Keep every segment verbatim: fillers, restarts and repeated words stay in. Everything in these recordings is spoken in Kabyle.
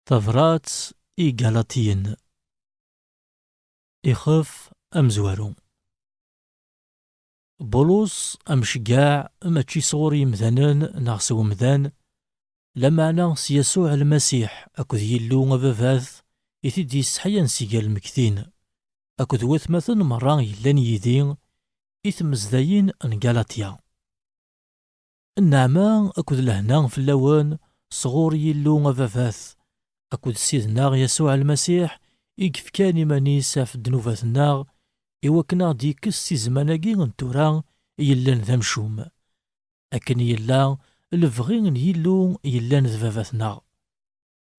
Tabrat i Galatiyen. Ixef amezwaru. Bulus, amceggeɛ, mačči sɣur yimdanen neɣ s wemdan, lameɛna s Yasuɛ Lmasiḥ akked Yillu Ababat i t-id-yesseḥyan si gar lmegtin, akked watmaten merra yellan yid-i i tmezdayin n Galatya. Nneɛma akked lehna fell-awen sɣur Yillu Ababat akked Ssid-nneɣ Yasuɛ Lmasiḥ, i yefkan iman-is ɣef ddnubat-nneɣ, i wakken ad ɣ-d-yekkes si zzman-agi n tura yellan d amcum, akken yella lebɣi n Yillu yellan d Baba-tneɣ.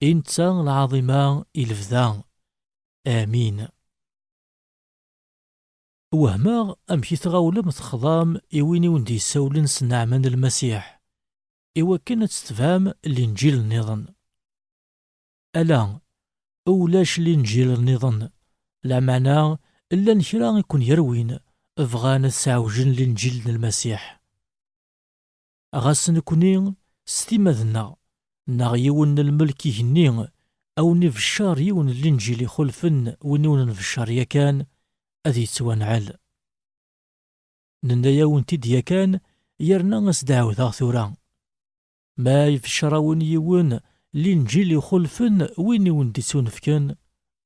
I netta lɛaḍima i lebda. Amin. Wehmeɣ amek i tɣawlem texḍam i win i wen-d-yessawlen s nneɛma n Lmasiḥ, i wakken ad tetbɛem Linǧil nniḍen. Ala, ulac Linǧil nniḍen, lameɛna llan kra i ken-yerwin, bɣan ad sɛewjen Linǧil n Lmasiḥ. Ɣas nekni, s timmad-nneɣ, neɣ yiwen n lmelk igenni, a wen-ibeccer yiwen n Linǧil ixulfen win i wen-nbeccer yakan, ad yettwanɛel. Nenna-yawen-t-id yakan, yerna as-d-ɛawdeɣ tura. Ma ibeccer-awen yiwen Linǧil ixulfen win i wen-d-ittunefken,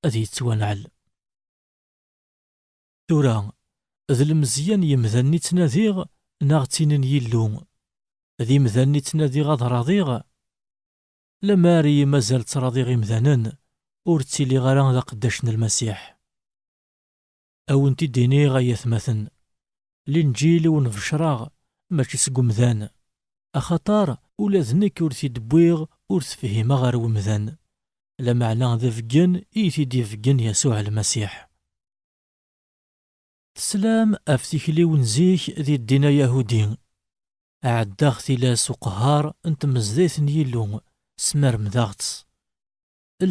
ad yettwanɛel. Tura, d lemzeyya n yimdanen i ttnadiɣ, neɣ d tin n Yillu? D imdanen i ttnadiɣ ad raḍiɣ? Lamar i yi-mazal ttraḍiɣ imdanen, ur ttiliɣ ara d aqeddac n Lmasiḥ. A wen-t-id-iniɣ, ay atmaten, Linǧil i wen-becreɣ, mačči seg umdan, axaṭer ula d nekk ur t-id-wwiɣ, ur t-fhimeɣ ɣer wemdan, lameɛna d abeggen i yi-t-id-ibeggen Yasuɛ Lmasiḥ. Teslam ɣef tikliwin n zik di ddin ayahudi. Ɛeddaɣ tilas uqehhar n tmezdayt n Yillu, smermdeɣ-tt.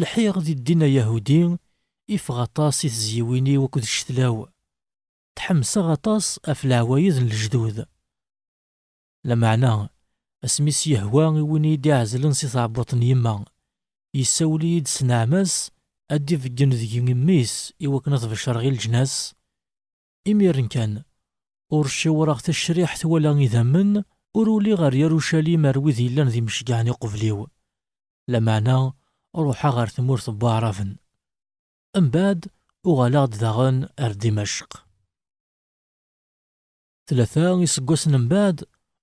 Lḥiɣ di ddin ayahudi, ifeɣ aṭas i tezyiwin-iw akked ccetla-w. Tḥemseɣ aṭas ɣef leɛwayed n lejdud. Lameɛna, asmi s-yehwa i win i yi-d-iɛezlen si tɛebbuḍt n yemma, yessawel-iyi-d s nneɛma-s, ad d-ibeggen deg-i mmi-s i wakken ad becreɣ i leǧnas. Imiren kan, ur ciwreɣ tacriḥt wala idammen, ur uliɣ ɣer Yarucalim ar wid yellan d imceggɛen iqubel-iw. Lameɛna, ruḥeɣ ɣer tmurt n Waɛraben. Mbeɛd, uɣaleɣ-d daɣen ar Dimecq. Tlata iseggasen mbeɛd,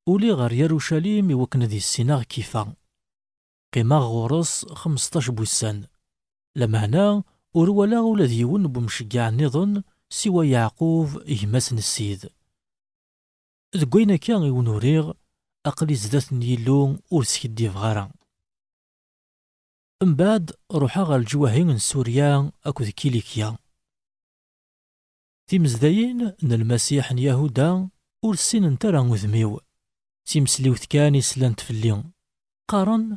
uliɣ ɣer Yarucalim i wakken ad issineɣ Kifa. Qqimeɣ ɣur-s xmesṭac n wussan. Lameɛna, ur walaɣ ula d yiwen n wemceggeɛ nniḍen siwa Yeɛqub, gma-s n Ssid. Deg wayen akka i wen-uriɣ, aql-i zdat n Yillu, ur skiddibeɣ ara. Mbeɛd, ruḥeɣ ɣer leǧwahi n Surya akked Kilikya. Timezdayin n Lmasiḥ n Yahuda ur ssinent ara udem-iw. D timesliwt kan i slant fell-i. Qqaren,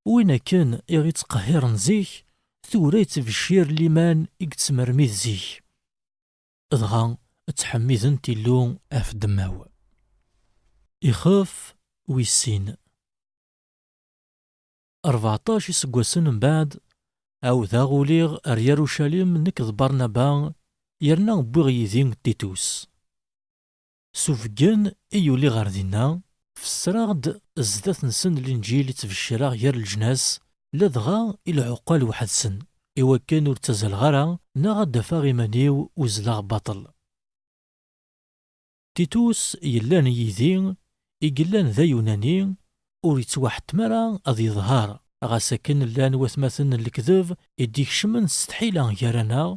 win akken i ɣ-ittqehhiren zik, tura yettbeccir liman i yettmermid zik. Dɣa ttḥemmident Illu ɣef ddemma-w. Ixef wis sin. Rbeɛṭac iseggasen mbeɛd, ɛawdeɣ uliɣ ar Yarucalim nekk d Barnaba, yerna wwiɣ yid-i Titus. S ubeggen i yuli ɣer dinna, fessreɣ-d zdat-nsen Linǧil i ttbeccireɣ gar leǧnas, ladɣa i lɛuqqal weḥd-sen, i wakken ur ttazaleɣ ara neɣ ad d-afeɣ iman-iw uzzleɣ baṭel. Titus yellan yid-i, i yellan d Ayunani, ur yettwaḥettem ara ad yeḍher, ɣas akken llan watmaten n lekdeb i d-ikecmen s tḥila gar-aneɣ,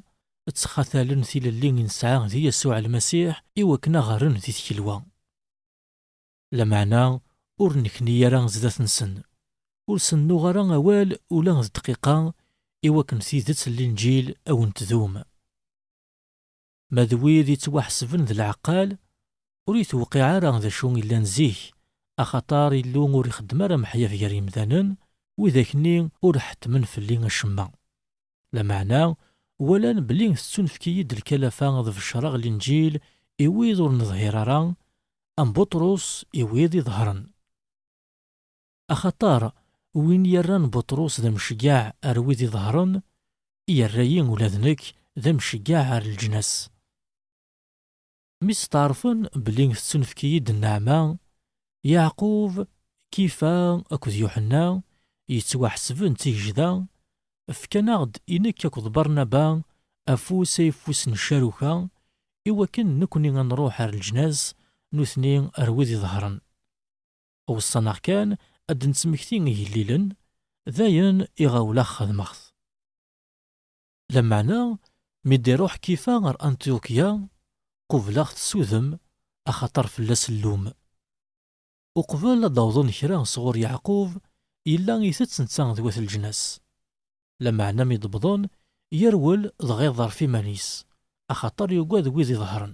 ttxatalen tilelli i nesɛa di Yasuɛ Lmasiḥ i wakken ad ɣ-rren di tkelwa. Lameɛna ur nekni ara zdat-nsen, ur sen-nuɣ ara awal ula d dqiqa, i wakken tidet n Linǧil a wen-tdum. Ma d wid yettwaḥesben d leɛqal, ur itewqiɛ ara d acu yellan zik, axaṭer Illu ur ixeddem ara meḥyaf gar yemdanen, widak-nni ur ḥettmen fell-i acemma. Lameɛna, walan belli tettunefk-iyi-d lkalafa ad beccreɣ Linǧil i wid ur neḍhir ara, am Buṭrus i wid iḍehren. Axaṭer win yerran Buṭrus d amceggeɛ ar wid iḍehren, yerra-yi ula d nekk d amceggeɛ ar leǧnas. Mi steɛṛfen belli tettunefk-iyi-d nneɛma, Yeɛqub, Kifa akked Yuḥenna, yettwaḥesben d tigejda, fkan-aɣ-d i nekk akked Barnaba afus ayeffus n ccaruka, i wakken nekkni ad nruḥ ar leǧnas, nutni ar wid iḍehren. Weṣṣan-aɣ kan ad d-nettmekti igellilen, d ayen i ɣawleɣ xedmeɣ-t. Lameɛna, mi d-iruḥ Kifa ɣer Antiukya, qubleɣ-t s udem, axaṭer fell-as llum. Uqbel ad d-awḍen kra sɣur Yeɛqub, yella itett netta d wat leǧnas. Lameɛna mi d-wwḍen, yerwel dɣa iḍerref iman-is, axaṭer yugad wid iḍehren.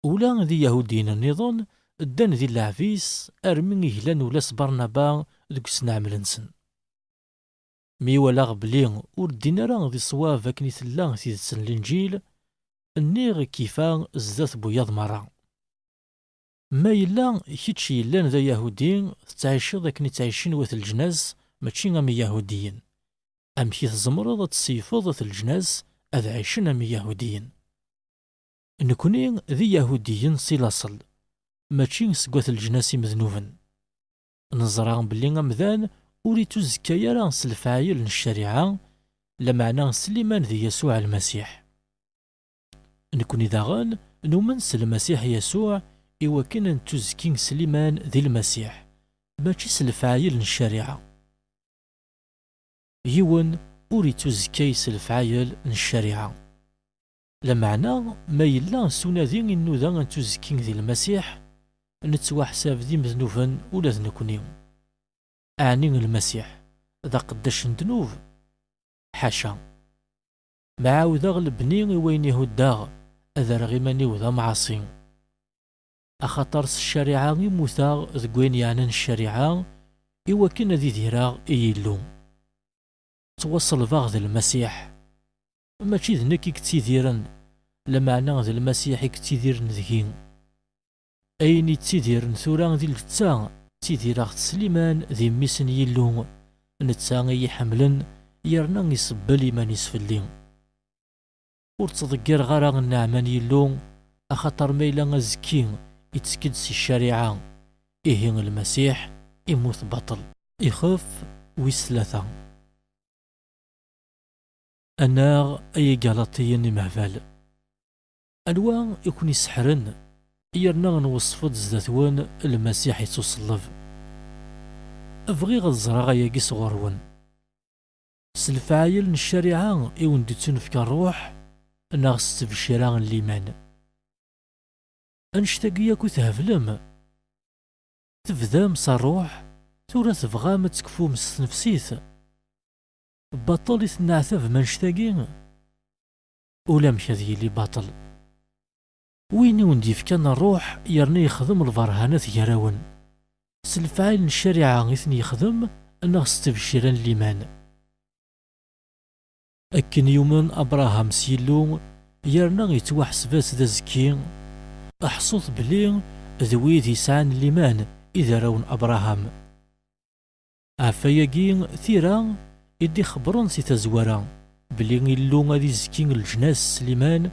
Ula d Iyahudiyen nniḍen ddan di lɛeb-is armi i glan ula s Barnaba deg usneɛmel-nsen. Mi walaɣ belli ur ddin ara di ṣṣwab akken i tella tidet n Linǧil, nniɣ Kifa zdat wiyaḍ merra. Ma yella kečč yellan d Ayahudi, tettɛiceḍ akken i ttɛicen wat leǧnas, mačči am Iyahudiyen. Amek i tzemreḍ ad tseyyfeḍ at leǧnas ad ɛicen am Iyahudiyen? Nekni d Iyahudiyen si laṣel, mačči seg wat leǧnas imednuben. Neẓra belli amdan ur ittuzekkay ara s lefɛayel n ccariɛa, lameɛna s liman di Yasuɛ Lmasiḥ. Nekni daɣen numen s Lmasiḥ Yasuɛ i wakken ad nettuzekki s liman di Lmasiḥ, mačči s lefɛayel n ccariɛa. Yiwen ur ittuzekkay s lefɛayel n ccariɛa. Lameɛna, ma yella s unadi i nnuda ad nettuzekki di Lmasiḥ, nettwaḥsab d imednuben ula d nekni. Ɛni Lmasiḥ d aqeddac n ddnub? Ḥaca. Ma ɛawdeɣ lebni i wayen i huddeɣ, ad rreɣ iman-iw d amɛaṣi. Axaṭer s ccariɛa i mmuteɣ deg wayen yeɛnan ccariɛa, i wakken ad idireɣ i Yillu. Ttwaṣelbeɣ d Lmasiḥ. Mačči d nekk i yettidiren, lameɛna d Lmasiḥ i yettidiren deg-i. Ayen yettidiren tura di lǧetta, ttidireɣ-t s liman di Mmi-s n Yillu, netta i yi-ḥemmlen, yerna isebbel iman-is fell-i. Ur ttḍeggireɣ ara nneɛma n Yillu, axaṭer ma yella azekki ittekk-d si ccariɛa, ihi Lmasiḥ immut baṭel. Ixef wis tlata. Anaɣ ay Igalatiyen imehbal. Anwa i ken-iseḥren, yerna nweṣṣef-d zdat-wen Lmasiḥ ittuṣelleb? Bɣiɣ ad ẓreɣ ayagi sɣur-wen. S lefɛayel n ccariɛa i wen-d-ittunefk ṛṛuḥ, neɣ s ttebcira n liman? Annect-agi akk i theblem? Tebdam s ṛṛuḥ, tura tebɣam ad tekfum s tnefsit? Baṭel i tenneɛtabem annect-agi? Ulamek ad yili baṭel. Win i wen-d-yefkan ṛṛuḥ yerna yexdem lberhanat gar-awen, s lefɛayel n ccariɛa i ten-yexdem neɣ s ttebcira n liman? Akken yumen Abṛaham s Yillu, yerna yettwaḥseb-as d azekki, ḥṣut belli d wid yesɛan liman i d arraw n Abṛaham. Ɣef wayagi, tira i d-ixebbren si tazwara belli Illu ad izekki leǧnas s liman,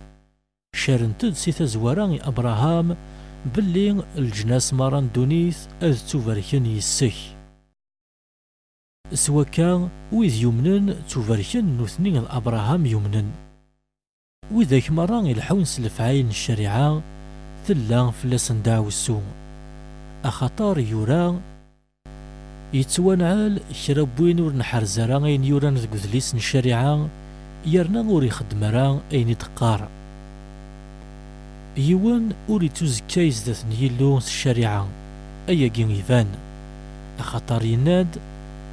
carent-d si tazwara i Abṛaham belli leǧnas merra n ddunit ad ttubarken yis-k. S wakka, wid yumnen ttubarken nutni d Abṛaham yumnen. Widak merra ileḥḥun s lefɛayel n ccariɛa, tella fell-asen ddeɛwessu. Axaṭer yura, yettwanɛel kra n win ur nḥerrez ara ayen yuran deg udlis n ccariɛa, yerna ur ixeddem ara ayen i d-teqqar. Yiwen ur ittuzekkay zdat n Yillu s ccariɛa, ayagi iban, axaṭer yenna-d,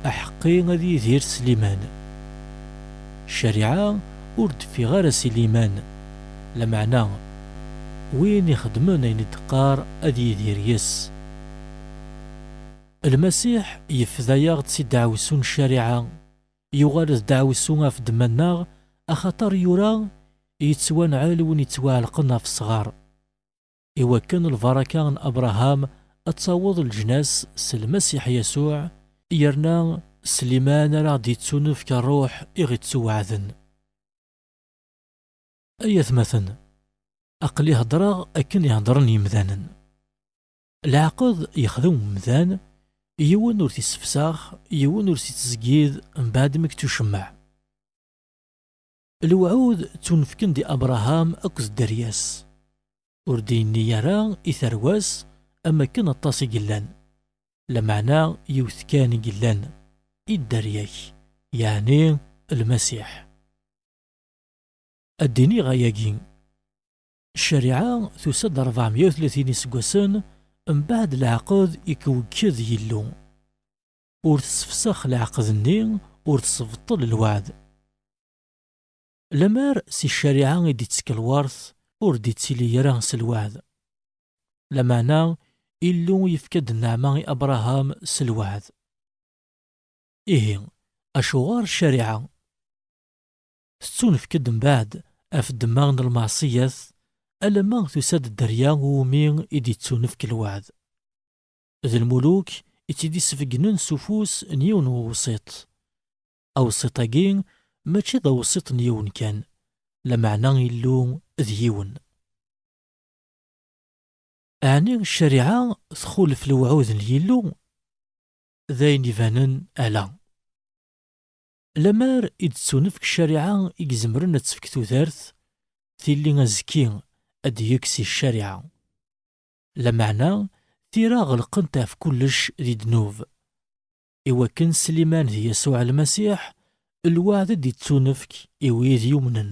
aḥeqqi ad yidir s liman. Ccariɛa ur d-teffiɣ ara si liman, lameɛna win ixeddmen ayen i d-teqqar ad yidir yes. Lmasiḥ yefda-yaɣ-d si ddeɛwessu n ccariɛa, yuɣal d ddeɛwessu ɣef ddemma-nneɣ, axaṭer yura, yettwanɛel win yettwaɛelqen ɣef ṣṣɣar. Iwakken lbaraka n Abṛaham ad taweḍ leǧnas s Lmasiḥ Yasuɛ, yerna s liman ara ɣ-d-yettunefk ṛṛuḥ i ɣ-ittuweɛden. Ay atmaten, aql-i heddreɣ akken i heddren yemdanen. Leɛqed yexdem umdan, yiwen ur t-issefsax, yiwen ur t-ittzeggid mbeɛd mi yettucemmeɛ. Lewɛud ttunefken-d i Abṛaham akked dderya-s. Ur d-yenni ara i tarwa-s am akken aṭas i yellan, lameɛna yiwet kan i yellan, i dderya-k, yeɛni Lmasiḥ. Ad d-iniɣ ayagi, ccariɛa tusa-d ṛebɛemya u tlatin iseggasen mbeɛd leɛqed i iwekked Yillu. Ur tessefsax leɛqed-nni, ur tesbeṭṭel lweɛd. Lemmer si ccariɛa i d-ittekk lweṛt, ur d-ittili ara s lweɛd. Lameɛna, Illu yefka-d nneɛma i Abṛaham s lweɛd. Ihi, acuɣer ccariɛa? Tettunefk-d mbeɛd ɣef ddemma n lmeɛṣiyat, alamma tusa-d dderya umi i d-ittunefk lweɛd. D lmuluk i tt-id-isbeggnen s ufus n yiwen n uwsiṭ. Awsiṭ-agi mačči d awsiṭ n yiwen kan, lameɛna Illu d yiwen. Ɛni ccariɛa txulef lewɛud n Yillu? D ayen ibanen ala. Lemmer i d-tettunefk ccariɛa i izemren ad tefk tudert, tili azekki ad d-yekkes i ccariɛa. Lameɛna, tira ɣelqent ɣef kullec di ddnub. Iwakken s liman di Yasuɛ Lmasiḥ, lweɛd ad d-ittunefk i wid yumnen.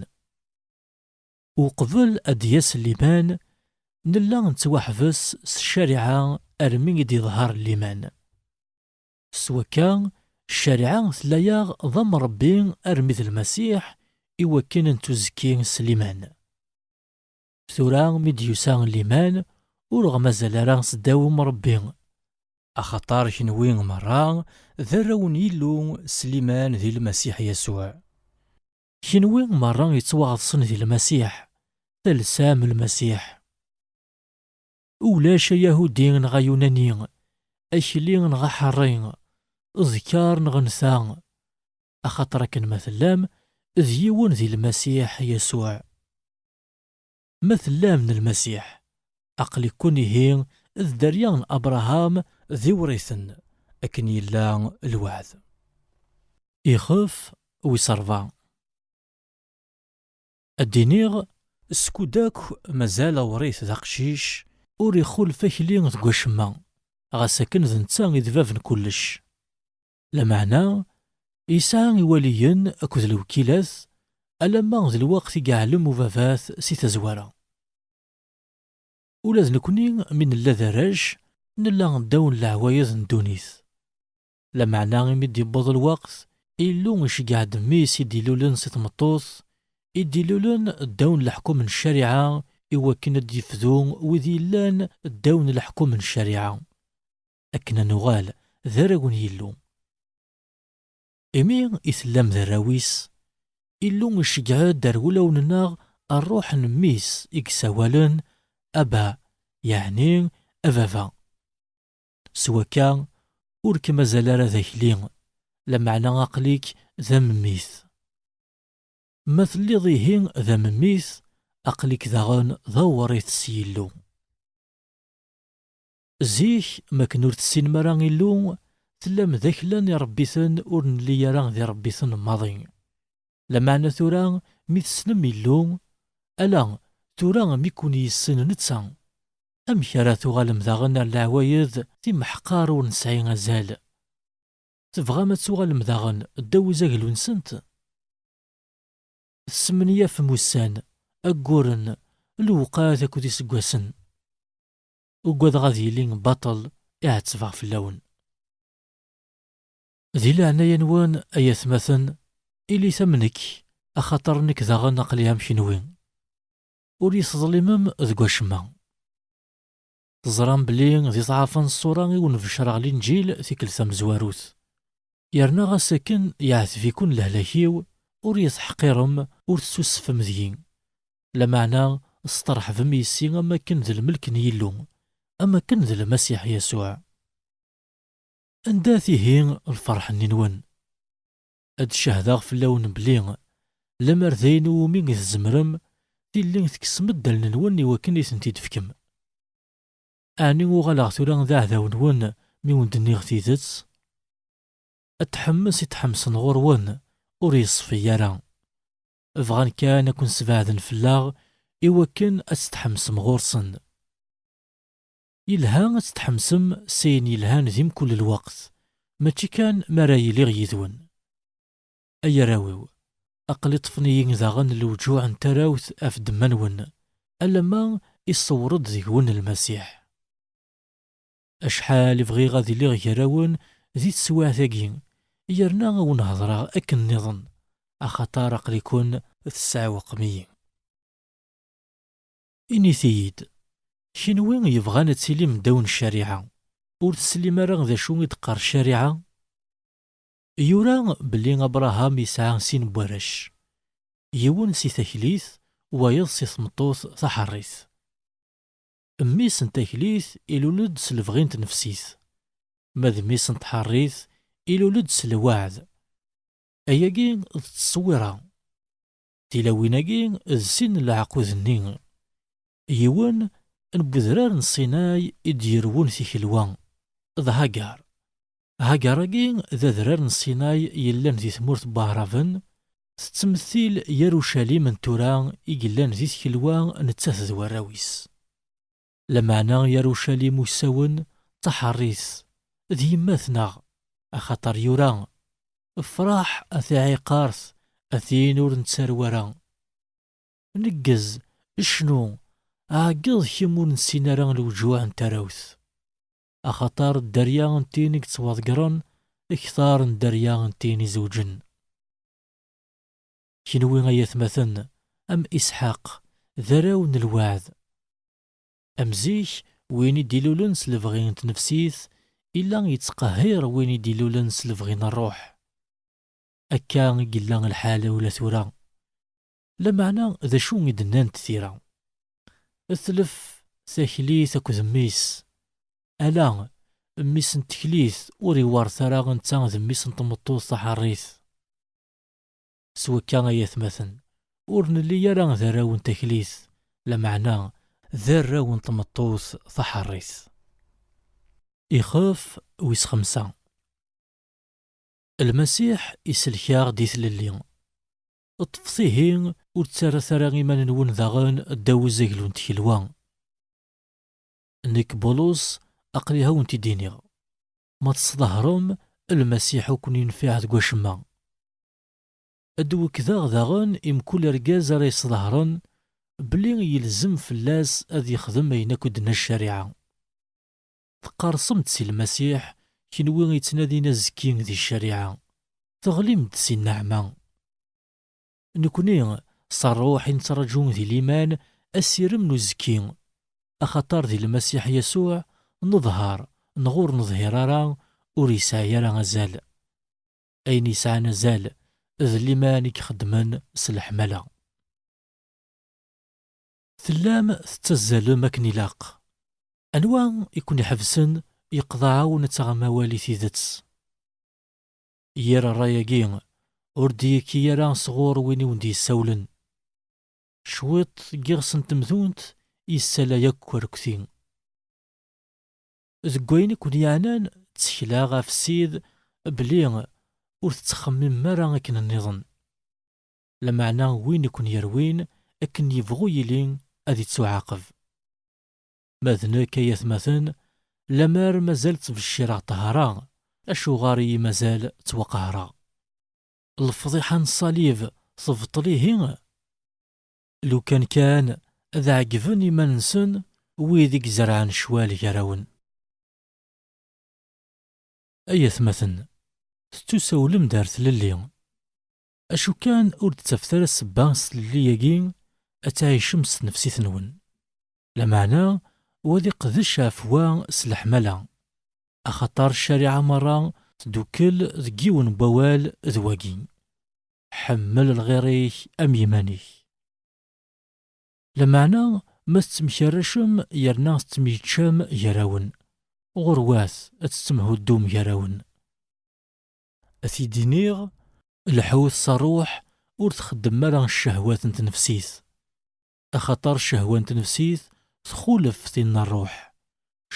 Uqbel ad d-yas liman, nella nettwaḥbes s ccariɛa armi i d-iḍher liman. S wakka, ccariɛa tella-yaɣ d amṛebbi armi d Lmasiḥ, iwakken ad nettuzekki s liman. Tura mi d-yusa liman, ur ɣ-mazal ara seddaw umṛebbi, axaṭer kenwi merra d arraw n Yillu s liman di Lmasiḥ Yasuɛ. Kenwi merra yettwaɣeḍsen di Lmasiḥ, telsam Lmasiḥ. Ulac ayahudi neɣ ayunani, akli neɣ aḥerri, ḍkar neɣ nta, axaṭer akken ma tellam, d yiwen di Lmasiḥ Yasuɛ. Ma tellam n Lmasiḥ, aql-iken ihi d dderya n Abṛaham d iwriten, akken yella lweɛd. Ixef wis ṛebɛa. Ad d-iniɣ, skud akk mazal awrit d aqcic, ur ixulef akli deg wacemma, ɣas akken d netta i d bab n kullec. Lameɛna, yesɛa iwaliyen akked lewkilat, alamma d lweqt i yeɛlem ubabat si tazwara. Ula d nekni, mi nella d arrac, nella ddaw n leɛwayed n ddunit. Lameɛna, imi d-yewweḍ lweqt, Illu iceggeɛ-d Mmi-s i d-ilulen si tmeṭṭut, i d-ilulen ddaw n leḥkem n ccariɛa, iwakken ad d-yefdu wid yellan ddaw n leḥkem n ccariɛa, akken ad nuɣal d arraw n Yillu. Imi i tellam d arraw-is, Illu iceggeɛ-d ar wulawen-nneɣ ṛṛuḥ n Mmi-s i yessawalen, Aba, yeɛni a Baba. S wakka, ur k-mazal ara d akli, lameɛna aql-ik d amemmit. Ma telliḍ ihi d amemmit, aql-ik daɣen d awrit s Yillu. Zik, makken ur tessinem ara Illu, tellam d aklan iṛebbiten ur nelli ara d iṛebbiten maḍi. Lameɛna tura, mi tessnem Illu, ala, tura mi ken-yessen netta, amek ara tuɣalem daɣen ar leɛwayed timeḥqar ur nesɛi azal? Tebɣam ad tuɣalem daɣen ddaw uzaglu-nsent? Tesmenyafem ussan, agguren, lewqat akked iseggasen. Ugadeɣ ad yili baṭel i ɛettbeɣ fell-awen. Di leɛnaya-nwen, ay atmaten, ilit am nekk, axaṭer nekk daɣen aql-i am kenwi. Ur yi-teḍlimem deg wacemma. Teẓram belli di ḍḍɛafa n ṣṣura i wen-becreɣ Linǧil tikkelt tamezwarut. Yerna ɣas akken yeɛteb-iken lehlak-iw, ur yi-teḥqirem, ur tessusfem deg-i. Lameɛna, testeṛḥbem yis-i am akken d lmelk n Yillu, am akken d Lmasiḥ Yasuɛ. Anda-t ihi lferḥ-nni-nwen? Ad cehdeɣ fell-awen belli, lemmer d ayen iwumi i tzemrem, tili tekksem-d allen-nwen i wakken i tent-id-tefkem. Ɛni uɣaleɣ tura d aɛdaw-nwen mi wen-d-nniɣ tidet? Ad tḥemmes i tḥemmsen ɣur-wen, ur yeṣfi ara. Bɣan kan ad ken-sbeɛden fell-aɣ i wakken ad tḥemmsem ɣur-sen. Yelha ad tḥemmsem s ayen yelhan di mkul lweqt, mačči kan mi ara iliɣ yid-wen. Ay arraw-iw, aql-i ṭṭfen-iyi daɣen lewǧuɛ n tarawt ɣef ddemma-nwen, alamma iṣewwer-d deg-wen Lmasiḥ. Acḥal i bɣiɣ ad iliɣ gar-awen di teswiɛt-agi, yerna a wen-hedṛeɣ akken nniḍen, axaṭer aql-iken tesɛewqem-iyi. Init-iyi-d, kenwi yebɣan ad tilim ddaw n ccariɛa, ur teslim ara d acu i d-teqqar ccariɛa? Yura belli Abṛaham yesɛa sin n warrac, yiwen si taklit, wayeḍ si tmeṭṭut taḥeṛṛit. Mmi-s n taklit ilul-d s lebɣi n tnefsit, ma d mmi-s n tḥeṛṛit ilul-d s lweɛd. Ayagi d ttṣewwira. Tilawin-agi d sin n leɛqud-nni. Yiwen n wedrar n Ṣinay i d-yerwun tikelwa, d Hagar. Hagar-agi d adrar n Ṣinay yellan di tmurt n Waɛraben, tettmettil Yarucalim n tura i yellan di tkelwa nettat d warraw-is. Lameɛna Yarucalim usawen d taḥeṛṛit, d yemma-tneɣ, axaṭer yura: "Fraḥ a tiɛiqert, a tin ur nettarew ara. Neggez, cnu, ɛeggeḍ kemm ur nessin ara lewǧuɛ n tarawt. Axaṭer dderya n tin i yettwaḍeggren kter n dderya n tin izewǧen." Kenwi ay atmaten, am Isḥaq, d arraw n lweɛd. Am zik, win i d-ilulen s lebɣi n tnefsit, illa yettqehhir win i d-ilulen s lebɣi n ṛṛuḥ. Akka i yella lḥal ula tura. Lameɛna d acu i d-nnant tira? Tlef taklit akked mmi-s. Ala, mmi-s n teklit ur iwerret ara netta d mmi-s n tmeṭṭut taḥeṛṛit. S wakka ay atmaten, ur nelli ara d arraw n taklit, lameɛna d arraw n tmeṭṭut taḥeṛṛit. Ixef wis xemsa. Lmasiḥ isellek-aɣ di tlelli. Ṭṭfet ihi, ur ttarrat ara iman-nwen daɣen ddaw uzaglu n tkelwa. Nekk, Bulus, aql-i ha wen-t-id-iniɣ. Ma tesḍehrem, Lmasiḥ ur ken-yenfiɛ deg wacemma. Ad d-wekkdeɣ daɣen i mkul argaz ara yesḍehren belli yelzem fell-as ad yexdem ayen akk d-tenna ccariɛa. Teqqersem-d si Lmasiḥ, kenwi yettnadin azekki di ccariɛa. Teɣlim-d si nneɛma. Nekni, s ṛṛuḥ i nettraǧu di liman asirem n uzekki, axaṭer di Lmasiḥ Yasuɛ neḍher, neɣ ur neḍhir ara, ur yesɛi ara azal. Ayen yesɛan azal, d liman i ixeddmen s leḥmala. Tellam tettazzalem akken ilaq. Anwa i ken-iḥebsen yeqḍeɛ-awen ad taɣem awal i tidet? Yir ṛṛay-agi ur d-yekki ara sɣur win i wen-d-yessawlen. Cwiṭ n yiɣes n temtunt yessala yakk arekti. Deg wayen i ken-yeɛnan, ttekleɣ ɣef Ssid belli ur tettxemmimem ara akken nniḍen. Lameɛna win i ken-yerwin, akken yebɣu yili, ad ittuɛaqeb. Ma d nekk, ay atmaten, lemmer mazal ttbeccireɣ ṭṭhara, acuɣer i yi-mazal ttwaqehreɣ? Lefḍiḥa n ṣṣalib tebṭel ihi? Lukan kan ad ɛeggben iman-nsen wid i izerɛen ccwal gar-awen. Ay atmaten, tettusawlem-d ar tlelli. Acu kan, ur d-ttafet ara ssebba s tlelli-agi ad tɛicem s tnefsit-nwen. Lameɛna, wa ad iqdec ɣef wa s leḥmala, axaṭer ccariɛa merra tdukkel deg yiwen n wawal, d wagi: "Ḥemmel lɣir-ik am yiman-ik." Lameɛna, ma tettemkerracem yerna tettemyeččam gar-awen, ɣurwat ad tettemhuddum gar-awen. Ad t-id-iniɣ, lḥut s ṛṛuḥ, ur txeddmem ara ccehwat n tnefsit. Axaṭer ccehwa n tnefsit txulef tin n ṛṛuḥ.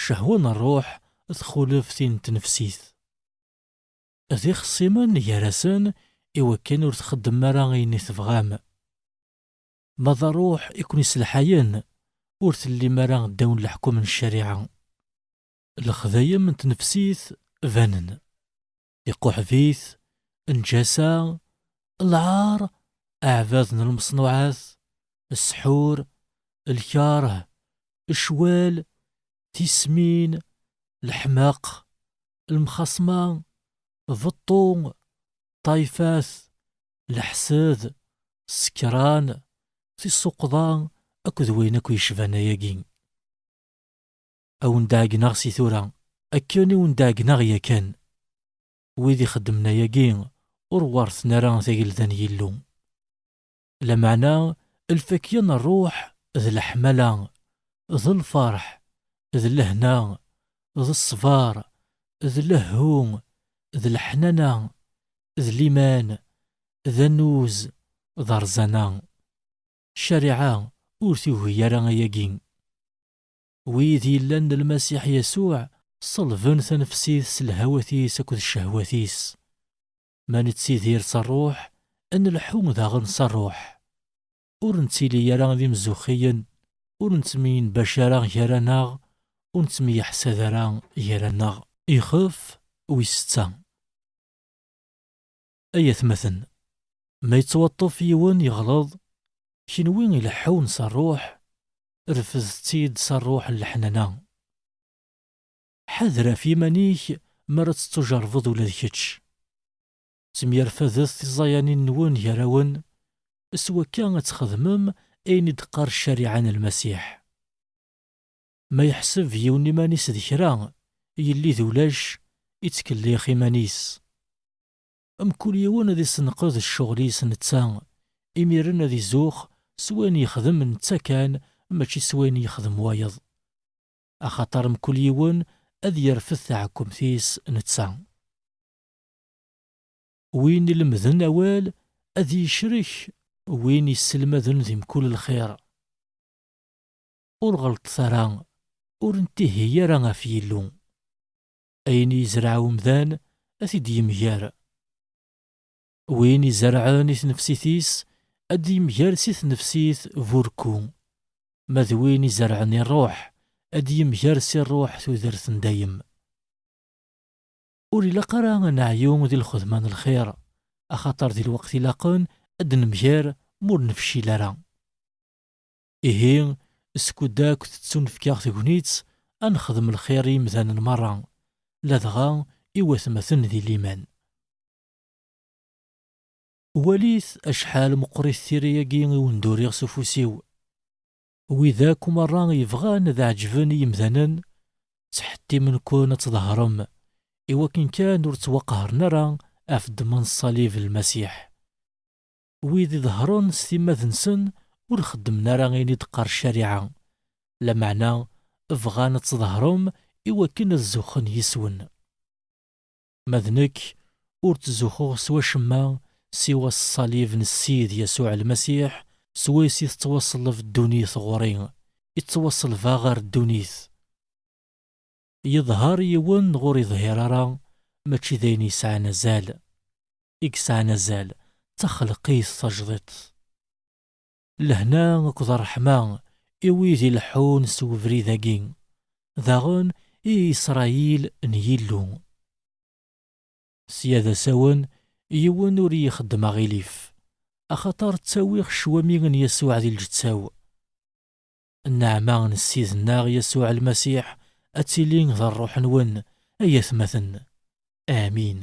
Ccehwa n ṛṛuḥ txulef tin n tnefsit. D ixṣimen gar-asen, iwakken ur txeddmem ara ayen i tebɣam. Ma d ṛṛuḥ i ken-iselḥayen, ur tellim ara ddaw n leḥkem n ccariɛa. Lexdayem n tnefsit banen: tiquḥbit, nnǧasa, lɛar, aɛbad n lmeṣnuɛat, ssḥur, lkeṛh, ccwal, tismin, leḥmeq, lemxaṣma, beṭṭu, ṭṭayfat, leḥsed, ssekran, tisuqḍa akked wayen akk yecban ayagi. A wen-d-ɛeggneɣ si tura, akken i wen-d-ɛeggneɣ yakan. Wid ixeddmen ayagi ur werten ara tagelda n Yillu. Lameɛna, lfakya n ṛṛuḥ d leḥmala, d lferḥ, d lehna, d ṣṣber, d lehhu, d leḥnana, d liman, d annuz, d rẓana. Ccariɛa ur tugi ara ayagi. Wid yellan d Lmasiḥ Yasuɛ ṣellben tanefsit s lhawat-is akked ccehwat-is. Ma nettidir s ṛṛuḥ, ad nleḥḥu daɣen s ṛṛuḥ. Ur nettili ara d imzuxxiyen, ur nettemyenbac ara gar-aneɣ, ur nettemyeḥsad ara gar-aneɣ. Ixef wis setta. Ay atmaten, ma yettwaṭṭef yiwen yeɣleḍ, kenwi ileḥḥun s ṛṛuḥ, refdet-t-id s ṛṛuḥ n leḥnana. Ḥader ɣef yiman-ik mi ara tettujerrbeḍ ula d kečč. Ttemyerfadet tiẓayanin-nwen gar-awen, s wakka ad txedmem ayen i d-teqqar ccariɛa n Lmasiḥ. Ma yeḥseb yiwen iman-is d kra, yelli d ulac, ittkellix iman-is. Mkul yiwen ad isenqed ccɣel-is netta, imiren ad izux s wayen yexdem netta kan, mačči s wayen yexdem wayeḍ. Axaṭer mkul yiwen ad yerfed taɛkemt-is netta. Win ilemden awal ad yecrek win yesselmaden di mkul lxir. Ur ɣelṭet ara, ur ntihi ara ɣef Yillu. Ayen yezreɛ umdan, ad t-id-yemger. Win izerɛen i tnefsit-is, ad d-yemger si tnefsit burku. Ma d win izerɛen i ṛṛuḥ, ad d-yemger si ṛṛuḥ tudert n dayem. Ur ilaq ara ad neɛyu di lxedma n lxir, axaṭer di lweqt ilaqen ad d-nemger ma ur nefcil ara. Ihi, skud akk tettunefk-aɣ tegnit, ad nexdem lxir i yimdanen merra, ladɣa i watmaten di liman. Walit acḥal meqqrit tira-agi i wen-d-uriɣ s ufus-iw. Wid akk merra yebɣan ad ɛeǧben i yimdanen, ttḥettimen-ken ad tḍehrem, iwakken kan ur ttwaqehren ara ɣef ddemma n ṣṣalib n Lmasiḥ. Wid iḍehren s timmad-nsen ur xeddmen ara ayen i d-teqqar ccariɛa, lameɛna bɣan ad tḍehrem iwakken ad zuxxen yis-wen. Ma d nekk, ur ttzuxxuɣ s wacemma siwa s ṣṣalib n Ssid Yasuɛ Lmasiḥ, swayes i tettwaṣelleb ddunit ɣur-i, i ttwaṣelbeɣ ɣer ddunit. Yeḍher yiwen ɣur iḍhir ara, mačči d ayen yesɛan azal. I yesɛan azal, d taxelqit tajdiṭ. Lehna akked ṛṛeḥma i wid ileḥḥun s ubrid-agi, daɣen i Isṛayil n Yillu. Sya d asawen, yiwen ur iyi-ixeddem aɣilif, axaṭer ttawiɣ ccwami n Yasuɛ di lǧetta-w. Nneɛma n Ssid-nneɣ Yasuɛ Lmasiḥ ad tili d ṛṛuḥ-nwen, ay atmaten. Amin.